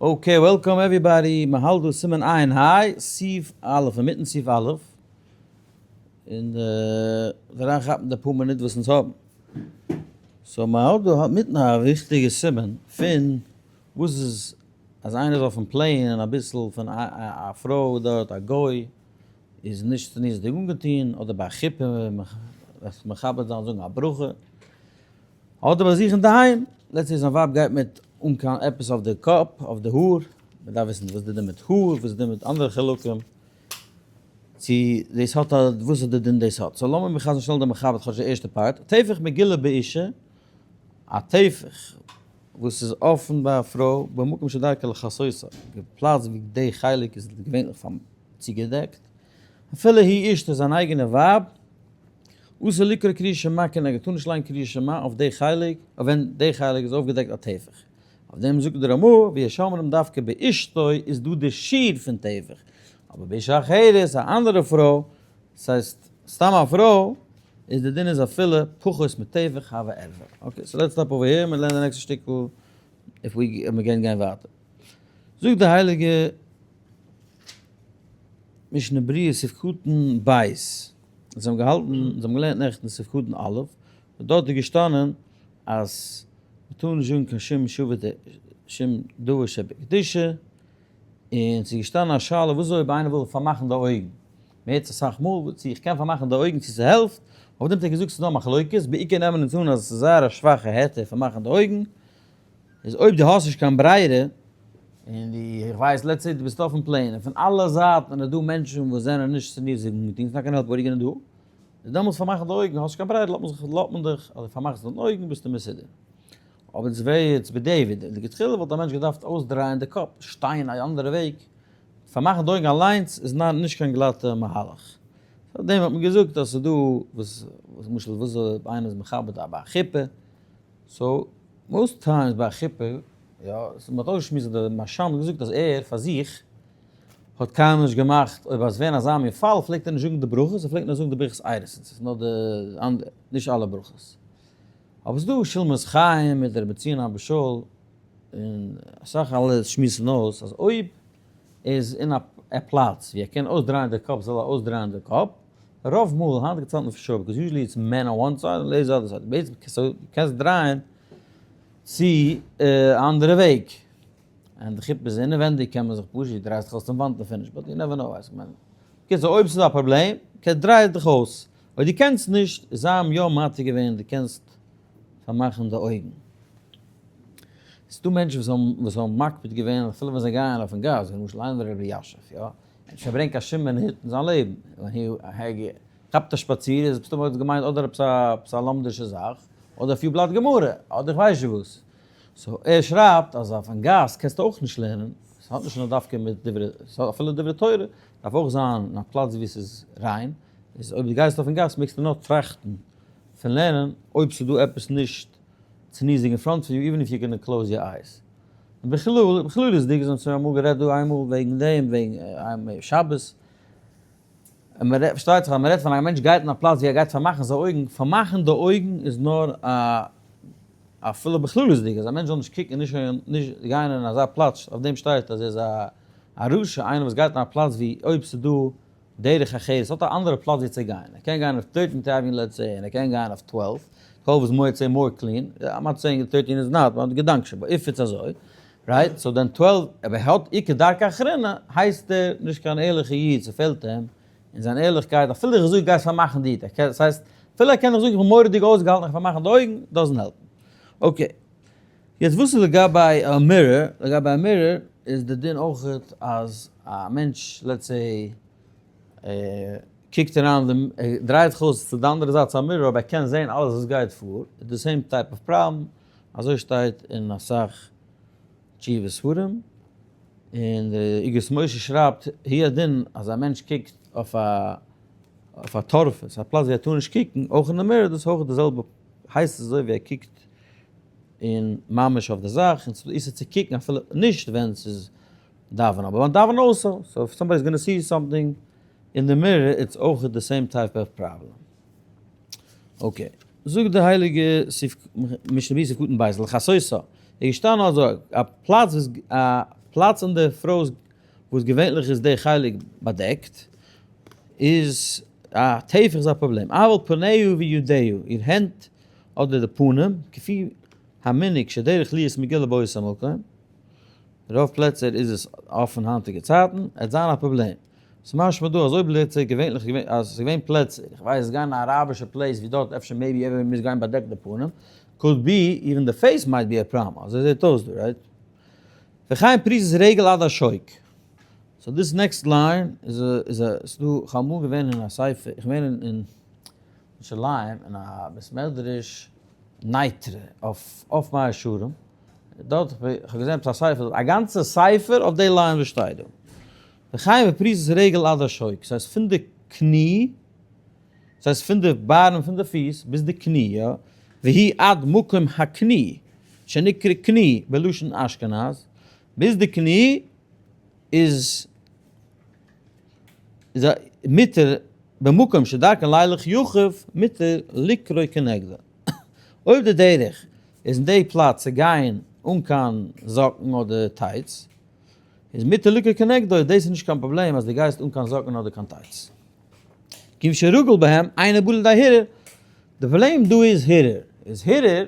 Okay, welcome everybody, מען האלט דא סימן עין היי, סעיף א', אינמיטן סעיף א', און אריינכאפן די פאר מינוט וואס אונז האבן. So מען האלט דא אינמיטן א וויכטיגע סימן פון וואס איז אז איינער איז אויפן plane און אביסל פון א פרוי דארט א גוי איז נישט צניעות'דיג אנגעטון, אדער ביי א חופה מכבד זיין זאגן א ברכה. אדער ביי זיך אינדערהיים, let's say זיין ווייב גייט מיט אן קיין עפעס אויף די קאפ, אויף די האר, מען דארף וויסן וואס די דין מיט האר, וואס די דין מיט אנדערע חלקים, צו דאס האט א, וואס איז די דין דאס האט. So לאמיר מיר חזר'ן שנעל די מחבר כאטש די ערשטע part, טפח מגולה באישה, א טפח וואס איז אפן ביי א פרוי, במקום שדרכה לכסותה, די פלאץ ווי די חלק איז געווענליך צוגעדעקט, אפילו היא אשתו זיין אייגענע ווייב, אסור לקרוא קריאת שמע כנגד, טאר נישט ליינען קריאת שמע אויף די חלק, אויף ווען די חלק איז אויפגעדעקט א טפח. אויף דעם זאגט די רמא, ויש אומרים דווקא באשתו איז דא די שיעור פון טפח, אבער באשה אחרת, א אנדערע פרוי, ס'הייסט סתם א פרוי, איז די דין איז אפילו פחות מטפח הוה ערווה. Okay, so let's stop over here, מיר לערנען די נעקסטע שטיקל, if we, מיר גייען גיין ווייטער. זאגט די הייליגע משנה ברורה סעיף קטן ב'. זיי האבן געהאלטן, זיי האבן געלערנט נעכטן סעיף קטן א', און דארט איז געשטאנען אז מען טאר נישט זאגן קיין שום שבט שום דבר שבקדושה, און ס'איז געשטאנען א שאלה וואס איז אויב איינער וויל פארמאכן די אויגן, מען הערט אסאך מאל צו איך קען פארמאכן די אויגן צו ס'העלפט, אויף דעם האט ער געזאגט ס'איז דא א מחלוקת, בעיקר נעמען אונז אן אז ס'איז זייער א שוואכע היתר פארמאכן די אויגן, איז אויב דו האסט נישט קיין ברירה, און דו, איך ווייס, let's say דו ביסט אויפן plane, און פון אלע זייטן איז דא מענטשן וואס זענען נישט צניעות'דיג אנגעטון, it's not gonna help what you gonna do, איז דעמאלטס פארמאך די אויגן, האסט נישט קיין ברירה, לאזט מען זיך, לאזט מען דיך, אז דו פארמאכסט דיין אויגן ביסטו מסודר. אבער דאס ווער יעצט בדיעבד, לכתחילה וואלט א מענטש געדארפט אויסדרייען די קאפ, שטיין א אנדערע וועג, פארמאכן די אויגן אליינס איז נישט קיין גלאטע מהלך. פאר דעם האט מען געזאגט אז ס'איז דא וואס, למשל וואס אויב איינער איז מכבד א ביי א חופה, so most times ביי א חופה, יא, מען האט אויסגעשמועסט אז דער מהרש"ם האט געזאגט אז ער פאר זיך האט קיינמאל נישט געמאכט, אויב אז ווען אזא מין פאל פלעגט ער נישט זאגן די ברכות, ער פלעגט נאר זאגן די ברכת אירוסין, ס'איז נאר די אנדערע, נישט אלע ברכות. אבער ס'איז דא שולמית חיים מיט רבי ציון אבא שאול, און אסאך אלע שמועסן אויס אז אויב איז אין א פלאץ ווי ער קען אויסדרייען די קאפ זאל ער אויסדרייען די קאפ, רוב מאל היינטיגע צייטן for sure because usually it's men on one side און ladies other side, בעצם קענסטו קענסט דרייען צו א אנדערע וועג, און די חופה איז אינעווענדיג קען מען זיך פשוט דרייסט דיך אויס צום וואנט און finish but you never know ווייסט איך מיין, בקיצור אויב ס'איז א פראבלעם קען דריי דיך אויס, אויב דו קענסט נישט איז זיי האבן יא מתיר געווען דו קענסט פארמאכן די אויגן. ס'דא מענטשן וואס האבן וואס האבן מקפיד געווען אפילו ווען זיי גייען אויפן גאס, ווי למשל איינער רבי אלישיב יא, ער האט נישט פארברענגט קיין שום מינוט אין זיין לעבן, ווען ער כאפט א שפאציר איז מסתמא האט עס געמיינט אדער עפעס א עפעס א לומדישע זאך, אדער א few בלאט גמרא, אדער איך ווייס נישט וואס. So ער שרייבט אז אויפן גאס קענסטו אויך נישט לערנען, ס'האט נישט נאר דווקא מיט דברי, ס'האט אפילו דברי תורה, דארף אויך זיין אין א פלאץ ווי ס'איז ריין, איז אויב דו גייסט אויפן גאס מעגסטו נאר טראכטן פון לערנען אויב ס'איז דא עפעס נישט צניעות'דיג אין front פון you even if you gonna close your eyes. און בכלליות'דיג איז אונז שוין אמאל גערעדט דא איינמאל וועגן דעם וועגן שבת, און מען רעדט פארשטייט זיך אז מען רעדט פון א מענטש גייט אין א פלאץ ווי ער גייט פארמאכן זיין אויגן, פארמאכן די אויגן איז נאר א אפילו בכלליות'דיג אז א מענטש זאל נישט קוקן נישט נישט גיין אין אזא פלאץ אויף דעם שטייט אז ער איז א א רשע איינער וואס גייט אין א פלאץ ווי אויב ס'איז דא דרך אחרת האט א אנדערע פלאץ ווי צו גיין, ער קען גיין אויף thirteenth avenue let's say און ער קען גיין אויף 12, 12 איז more say more clean, I'm not saying 13 is not, but געדאנק שבו, if it's אזוי, right, so then 12, אויב ער האט איכא דרכא אחרינא, הייסט ער נישט קיין ערליכע איד, ס'פעלט אים אין זיין ערליכקייט, אפילו איך זאג גייסט פארמאכן די, ס'הייסט, אפילו ער קען דאך זאגן איך בין מורא'דיג אויסגעהאלטן איך פארמאכן די אויגן, doesn't העלפן. Okay. יעצט וואס איז לגבי א mirror? לגבי א mirror איז די דין אויכעט אז א מענטש let's say קוקט אריין די ער דרייט זיך אויס צו די אנדערע זייט צו א mirror אבער ער קען זעהן אלעס וואס גייט פאר, איז די same type of problem, אזוי שטייט אין אסאך תשובה ספרים, און די אגרות משה שרייבט הוא הדין אז א מענטש קוקט אויף א אויף א טורפת א פלאץ ווי ער טאר נישט קוקן, אויך אין די mirror דאס איז אויך די זעלבע הייסט עס אזוי ווי ער קוקט און ממש אויף די זאך, און ס'איז איסור צו קוקן אפילו נישט ווען ס'איז דאווענען, אבער ביים דאווענען also, so if somebody is gonna see something אין די mirror it's אויך די same type of problem. Okay, זאגט די הייליגע סעיף משנה ברורה סעיף קטן ב', לכסותה, איז געשטאנען אזוי, א פלאץ וואס א. פלאץ אין די פרוי'ס וואס געווענליך איז די חלק באדעקט, איז א טפח איז א פראבלעם. אבל פניה וידיה, איר הענט אדער די פנים, כפי המנהג שדרך להיות מגולה באותו מקום, רוב פלעצער איז עס אפען היינטיגע צייטן, עט זיין א פראבלעם. ס'איז משמע דא אז אויב פלעצער געווענליך אז ס'איז געווען פלעצער, איך ווייס גיין אין א אראבישע place ווי דארט אפשר maybe עווער מוז גיין באדעקט די פנים, could be even the face might be a problem, אזוי זעט אויס דא, right? וכן פריסת רגל עד השוק. so this next line איז א איז א ס'דא כ'האב אמאל געווען אין א ספר, איך בין אין ירושלים אין א בית מדרש נייטרא אויף אויף מאה שערים, דארט כ'האב געזען עפעס א ספר, א גאנצע ספר אויף די line וואס שטייט דא. וכן בפריסת רגל עד השוק, ס'הייסט פון די קני, ס'הייסט פון די בארן פון די פיס ביז די קני, יא, והיא עד מקום הקני, שנקרא קני בלשון אשכנז, ביז די קני איז איז א מותר במקום שדרכן לילך יחף מותר לקרוא כנגדו. אויב די דרך איז אין די פלאץ צו גיין אן קיין זאקן אדער טייטס, איז מותר לקרוא כנגדו, דאס איז נישט קיין פראבלעם אז דו גייסט אן קיין זאקן אדער קיין טייטס. כיוון שרגל בהם אינו בא לידי הרהור, די פראבלעם דא איז הרהור, איז הרהור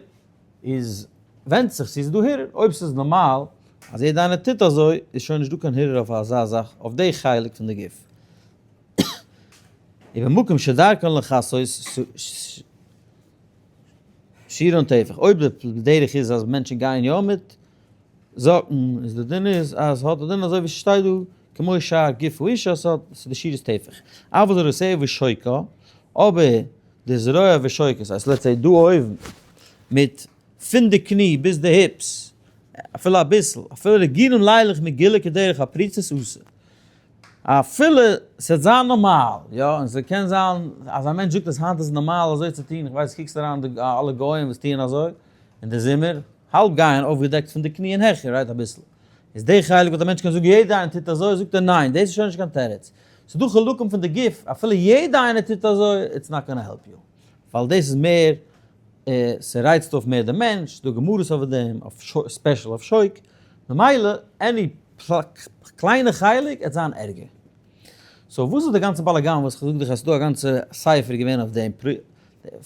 איז ווענדט זיך צו איז דא הרהור, אויב ס'איז נארמאל אז יעדע איינער טוט אזוי איז שוין נישט דא קיין הרהור אויף אזא זאך אויף די חלק פון די גוף. ובמקום שדרכן לכסות שיעורן טפח, אויב די דרך איז אז מענטשן גייען יא מיט זאקן איז די דין איז אז האט די דין אזוי ווי ס'שטייט דא כמו שאר גוף האישה אז ס'האט ס'איז די שיעור איז טפח אבל זרועותיה ושוקה אבער די זרוע ושוקה ס'הייסט let's say דא אויבן מיט פון די קני ביז די hips אפילו אביסל אפילו רגילים לילך מגולה כדרך הפריצות אסור אפילו ס'וועט זיין נארמאל יא און ס'קען זיין אז א מענטש זאגט אז היינט איז נארמאל אזוי צו טון כ'ווייס קוקסט אריין די אלע גוים וואס טוען אזוי אין די זומער האלב גייען אויפגעדעקט פון די קני און העכער, right אביסל. איז די חלק וואס א מענטש קען זאגן יעדע איינער טוט אזוי, זאגט ער ניין, דאס איז שוין נישט קיין תירוץ. ס'איז דא חלקים פון די גוף, אפילו יעדע איינער טוט אזוי, it's not gonna help you. ווייל דאס איז מער, ס'רייצט אויף מער די מענטש, ס'דא גמרות אויף דעם, אויף special אויף שוק. ממילא any קליינע חלק עט זיין ערגער. so וואס איז די גאנצע באלאגאן וואס כ'זאג דיך אז ס'דא א גאנצע ספר געווען אויף דעם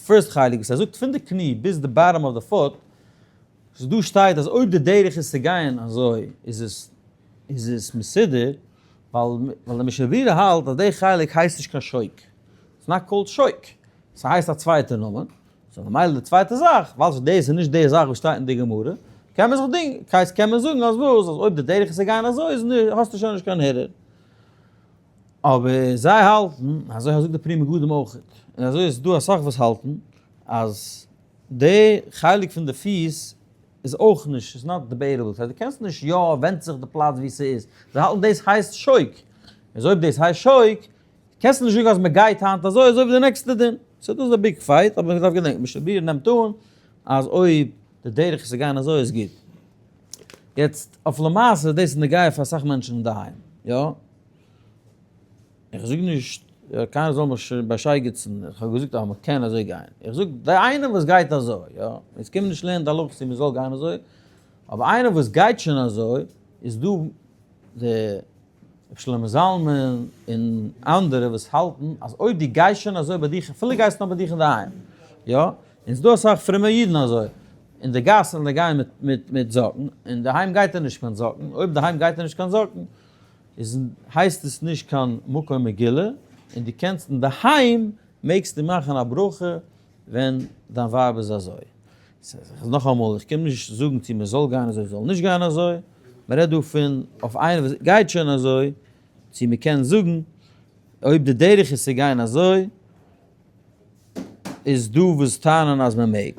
first חלק וואס ער זאגט פון די קני ביז די bottom of the foot, ס'איז דא שטייט אז אויב די דרך איז צו גיין אזוי איז עס איז עס מסודר, ווייל ווייל די משנה ברורה האלט אז די חלק הייסט נישט קיין שוק, it's not called שוק, ס'הייסט א צווייטע נאמען, so ממילא די צווייטע זאך, ווייל דאס איז נישט די זאך וואס שטייט אין די גמרא, קען מען זיך דינגען, הייסט קען מען זאגן אז וואס, אז אויב די דרך איז צו גיין אזוי איז האסטו שוין נישט קיין הרהור. אבער זיי האלטן, אזוי זאגט די פרי מגדים אויך, און אזוי איז דא אסאך וואס האלטן, אז די חלק פון די פיס איז אויך נישט, איז not debatable, ס'הייסט דו קענסט נישט יא, ווענדט זיך די פלאץ ווי ס'איז, זיי האלטן דאס הייסט שוק, איז אויב דאס הייסט שוק, קענסטו נישט זאגן אז מ'גייט היינט אזוי אזוי ווי די נעקסטע דין, so דאס איז א big fight, אבער מ'דארף געדענקען, משנה ברורה נעמט אן אז אויב די דרך איז צו גיין אזוי איז גוט. יעצט אויף למעשה דאס איז נוגע פאר אסאך מענטשן אינדערהיים, יא? איך זאג נישט קיינער זאל מיך באשייגעצן, איך האב געזאגט אז מען קען אזוי גיין, איך זאג די איינער וואס גייט אזוי, יא, יעצט קום נישט לערנען די הלכות צו מען זאל גיין אזוי, אבער איינער וואס גייט שוין אזוי, איז דא די רבי שלמה זלמן און אנדערע וואס האלטן אז אויב דו גייסט שוין אזוי ביי דיך, אפילו גייסט נאר ביי דיך אינדערהיים, יא, און ס'איז דא אסאך פרומע אידן אזוי, אין די גאס וועלן זיי גיין מיט מיט מיט זאקן, אינדערהיים גייט ער נישט קיין זאקן, אויב אינדערהיים גייט ער נישט קיין זאקן, איז הייסט עס נישט קיין מקום מגולה, און דו קענסט אינדערהיים מעגסטו מאכן א ברכה ווען דיין ווייב איז אזוי. נאכאמאל, איך קום נישט זאגן צו מען זאל גיין אזוי זאל נישט גיין אזוי, מען רעדט דא פון אויף איינער וואס גייט שוין אזוי, צו מען קען זאגן אויב די דרך איז צו גיין אזוי, איז דא וואס טענה'ן אז מען מעג.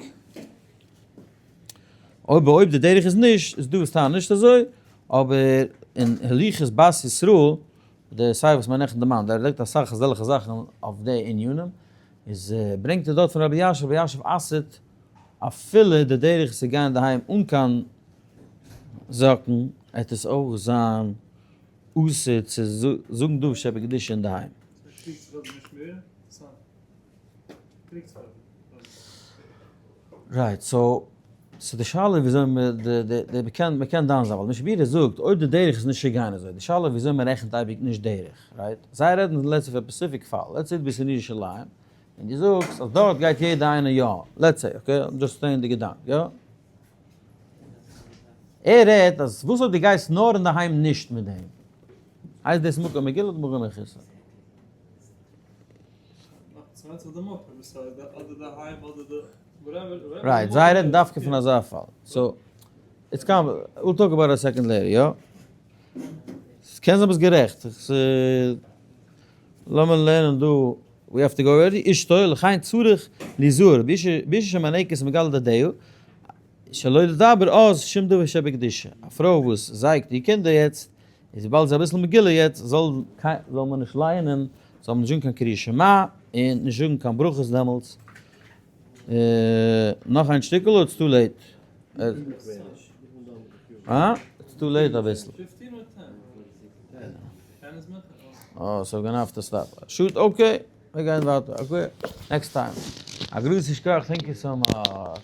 אבער אויב די דרך איז נישט, איז דא וואס טענה'ן נישט אזוי, אבער אין הליכות בת ישראל, די ספר וואס מיר נעכטן דערמאנט, ער לייגט אסאך אזעלכע זאכן אויף די ענינים, איז ברענגט ער דארט פון רבי אלישיב, רבי אלישיב אסר'ט אפילו די דרך איז צו גיין אינדערהיים אן קיין זאקן, עט עס אויך זיין אסור צו זאגן דבר שבקדושה אינדערהיים. right, so. So די שאלה איז וויאזוי מען די די די מ'קען מ'קען דן זיין, ווייל משנה ברורה זאגט אויב די דרך איז נישט צו גיין אזוי, די שאלה איז וויאזוי מ'רעכנט אייביג נישט דרך, right? זיי רעדן let's say פון א specific פאל, let's say דו ביסט אין ירושלים, און דו זאגסט אז דארט גייט יעדע איינער יא, let's say, okay, I'm just saying די געדאנק, יא? ער רעדט אז וואס אויב דו גייסט נאר אינדערהיים נישט מיט דעם? הייסט דאס מקום מגולה אדער מקום מחוסר? Right, זיי רעדן דווקא פון אזא פאל. So, it's come, we'll talk about a second later, יא? ס'קען זיין ביסט גערעכט. לאמיר לערנען דא, we have to go already, אשתו לכן צריך ליזהר, באשה שמניקת מגלה דדיה, שלא לדבר אז שום דבר שבקדושה. א פרוי וואס זייגט איר קינדער יעצט, איז וויבאלד זי איז אביסל מגולה יעצט, זאל זאל מען נישט לייענען, זאל מען נישט זאגן קיין קריאת שמע, און נישט זאגן קיין ברכות דעמאלטס. נאך איין שטיקל or it's too late? אה? It's too late אביסל. אה, so gonna have to stop. Shoot, okay. מיר גייען ווייטער, okay. Next time. א גרויסן שכח, thank you so much.